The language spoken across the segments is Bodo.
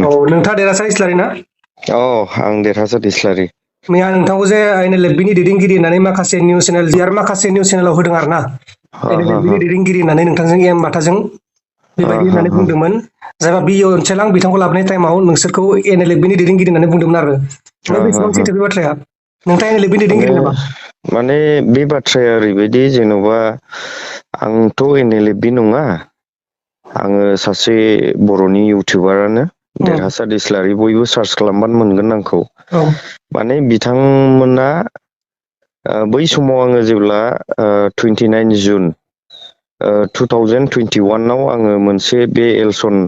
औ नोंथाङा देरहासार इस्लारि ना? आं देरहासार इस्लारि। मैया नोंथांखौ जे NLFB-नि दैदेनगिरि होननानै माखासे निउस चेनेल आरो माखासे निउस चेनेलाव होदों आरो ना। NLFB-नि दैदेनगिरि होननानै नोंथांजों एम बाथाजों बेबायदि होननानै बुंदोंमोन। जायबा बिए ओनसोल आं बिथांखौ लाबोनाय टाइमाव नोंसोरखौ NLFB-नि दैदेनगिरि होननानै बुंदोंमोन आरो। ओमफ्राय बेसेबां सैथो बे बाथ्राया? नोंथाङा NLFB-नि दैदेनगिरि नामा? माने बे बाथ्राया ओरैबायदि जेन'बा आंथ' NLFB नङा। आङो सासे बर'नि इउटुबारानो देरहासार इस्लारि बयबो सार्च खालामबानो मोनगोन आंखौ। औ माने बिथांमोना बै समाव आङो जेब्ला 29 जुन 2021आव आङो मोनसे बे एलसन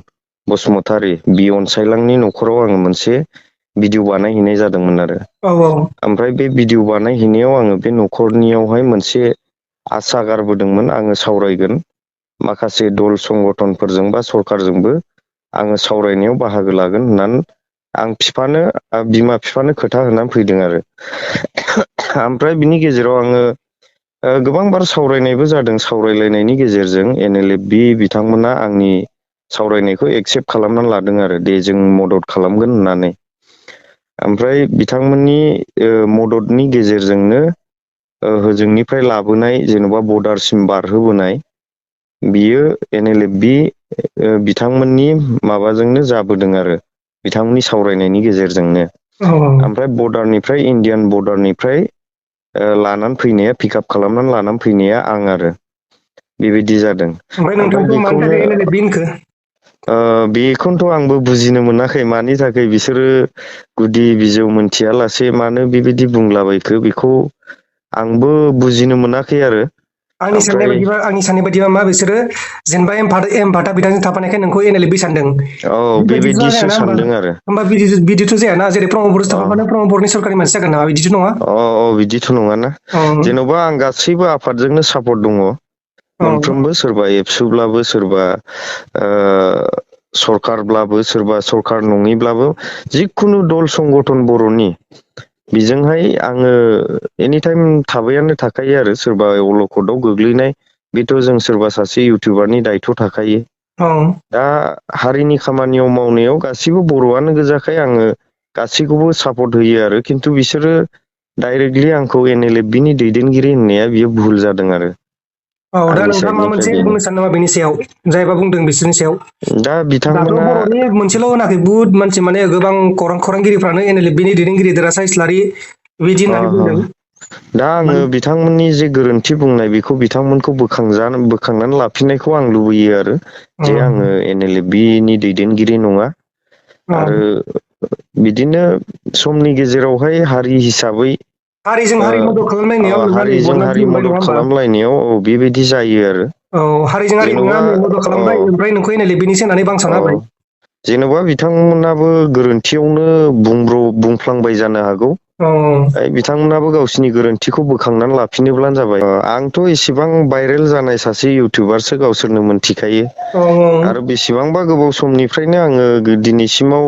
बसुमतारी बि अनसायलांनि न'खराव आङो मोनसे भिडिअ बानायहैनाय जादोंमोन आरो। औ औ। ओमफ्राय बे भिडिअ बानायहैनायाव आङो बे न'खरनियावहाय मोनसे आसा गारबोदोंमोन आङो सावरायगोन माखासे दल संगठनफोरजों बा सरखारजोंबो आङो सावरायनायाव बाहागो लागोन होननानै आं बिमा बिफानो खोथा होनानै फैदों आरो। ओमफ्राय बिनि गेजेराव आङो गोबां बार सावरायनायबो जादों सावरायलायनायनि गेजेरजों NLFB बिथांमोना आंनि सावरायनायखौ एक्सेप्ट खालामनानै लादों आरो दे जों मदद खालामगोन होननानै। ओमफ्राय बिथांमोननि मददनि गेजेरजोंनो होजोंनिफ्राय लाबोनाय जेन'बा बर्डारसिम बारहोबोनाय बियो NLFB बिथांमोननि माबाजोंनो जाबोदों आरो। बिथांमोननि सावरायनायनि गेजेरजोंनो। औ ओमफ्राय बर्डारनिफ्राय इण्डियान बर्डारनिफ्राय लानानै फैनाया पिकआप खालामनानै लानानै फैनाया आं आरो। बेबायदि जादों। ओमफ्राय नोंथांखौ मानि बेखौनो थाखाय NLFB होनखो? बेखौनोथ' आंबो बुजिनो मोनाखै मानि थाखाय बिसोरो गुदि बिजौ मोनथिया लासे मानो बेबायदि बुंलाबायखो बेखौ आंबो बुजिनो मोनाखै आरो। आंनि साननाय ओमफ्राय बायदिबा मा बिसोरो जेनेबा एम पार्टआ बिथांजों थाफानायखाय नोंखौ NLFB सानदों। औ बेबायदिथ' बेबायदिसो जायाना सानदों आरो होमबा बिदिथ' जायाना जेरै प्रमद बर' अ थाफाबानो प्रमद बर'नि सरकारि मानसि जागोन नामा बिदिथ' नङा। बिदिथ' नङाना औ जेन'बा आं गासैबो आफादजोंनो सापर्ट दङ। औ मोनफ्रोमबो सोरबा एबसुब्लाबो सोरबा सरखारब्लाबो सोरबा सरखार नङिब्लाबो जिखुनु दल संगठन बर'नि बेजोंहाय आङो एनिटाइम थाबायानो थाखायो आरो सोरबा अलखदाव गोग्लैनाय बेथ' जों सोरबा सासे इउटुबारनि दायथ' थाखायो। औ। दा हारिनि खामानियाव मावनायाव गासैबो बर'आनो गोजाखाय आङो गासैखौबो सापर्ट होयो आरो खिन्थु बिसोरो डाइरेक्टलि आंखौ NLFB-नि दैदेनगिरि होननाया बियो भुल जादों आरो। औ दा आंनि नोंथाङा माबा साइडनिफ्राय मोनसे बेनो बुंनो सानो नामा बेनि सायाव जायबा बुंदों बिसोरनि सायाव? दा दाथ' बिथांमोना बर'नि मोनसेल' होनाखै बुहुत मानसि माने गोबां खौरांगिरिफ्रानो NLFB-नि दैदेनगिरि देरहासार इस्लारि बिदि अ होननानै ह बुंदों। दा आङो बिथांमोननि जे गोरोन्थि बुंनाय बेखौ बिथांमोनखौ बोखांनानै लाफिननायखौ आं लुबैयो आरो। जे आङो NLFB-नि दैदेनगिरि नङा आरो बिदिनो समनि गेजेरावहाय हारि हिसाबै हारिजों हारि मदद खालामलायनायाव नोंहा नै हारिजों बदनामथि हारि मोनबाय नङा मदद होमबा? खालामलायनायाव बेबायदि जायो आरो। औ हारिजों हारि नोंहा जेन'बा नै मदद औ खालामबाय ओमफ्राय नोंखौ NLFB-निसो होननानै औ बांसावना होबाय। जेन'बा बिथांमोनाबो गोरोन्थियावनो बुंफ्लांबाय जानो हागौ। औ औ। बिथांमोनाबो गावसिनि गोरोन्थिखौ बोखांनानै लाफिनोब्लानो जाबाय आंथ' इसेबां भाइरेल जानाय सासे इउटुबारसो गावसोरनो मोनथिखायो औ आरो बेसेबांबा गोबाव समनिफ्रायनो आङो दिनैसिमाव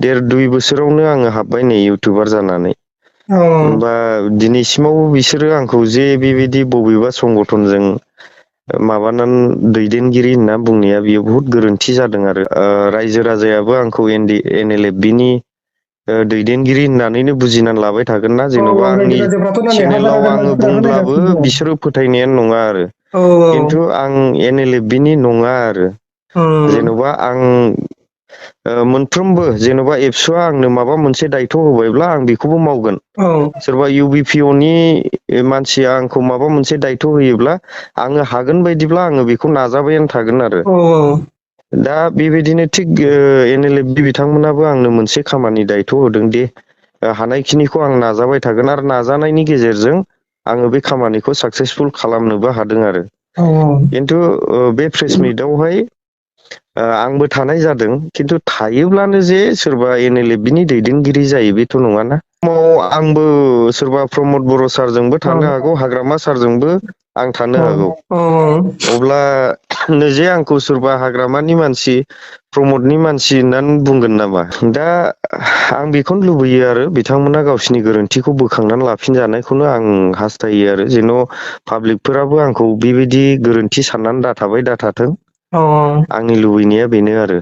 देर दुइ बोसोरावनो आङो हाबबाय नै इउटुबार जानानै औ होमबा दिनैसिमाव बिसोरो आंखौ जे बेबायदि बबेबा संगठनजों माबानानै दैदेनगिरि होनना बुंनाया बियो बुहुत गोरोन्थि जादों आरो रायजो राजायाबो आंखौ NLFB-नि दैदेनगिरि होननानैनो बुजिनानै लाबाय थागोन ना औ जेन'बा रायजो आंनि राजाफ्राथ' नै हाजार चेनेलाव हाजार आङो मानसिफोरानो बुंब्लाबो नायगासिनो दङ बिसोरो फोथायनायानो नङा आरो औ औ खिन्थु आं NLFB-नि नङा आरो जेन'बा आं मोनफ्रोमबो जेन'बा एबसुआ आंनो माबा मोनसे दायथ' होबायब्ला आं बेखौबो मावगोन। औ। सोरबा इउ बि पि अ नि मानसिया आंखौ माबा मोनसे दायथ' होयोब्ला आङो हागोन बायदिब्ला आङो बेखौ नाजाबायानो थागोन आरो। औ दा बेबायदिनो थिग NLFB बिथांमोनाबो आंनो मोनसे खामानि दायथ' होदों दे हानायखिनिखौ आं नाजाबाय थागोन आरो नाजानायनि गेजेरजों आङो बे खामानिखौ साक्सेसफुल खालामनोबो हादों आरो। औ खिन्थु बे प्रेस मिटावहाय आंबो थानाय जादों खिन्थु थायोब्लानो जे सोरबा NLFB-नि दैदेनगिरि जायो बेथ' नङाना। आंबो सोरबा प्रमद बर' सारजोंबो औ थानो हागौ हाग्रामा सारजोंबो आं थानो हागौ औ अब्ला नोजे आंखौ सोरबा हाग्रामानि मानसि प्रमदनि मानसि होननानै बुंगोन नामा दा आं बेखौनो लुबैयो आरो बिथांमोना गावसिनि गोरोन्थिखौ बोखांनानै लाफिनजानायखौनो आं हास्थायो आरो जेन' पाब्लिकफोराबो आंखौ बेबायदि गोरोन्थि साननानै दाथाबाय दाथाथों औ आंनि लुबैनाया बेनो आरो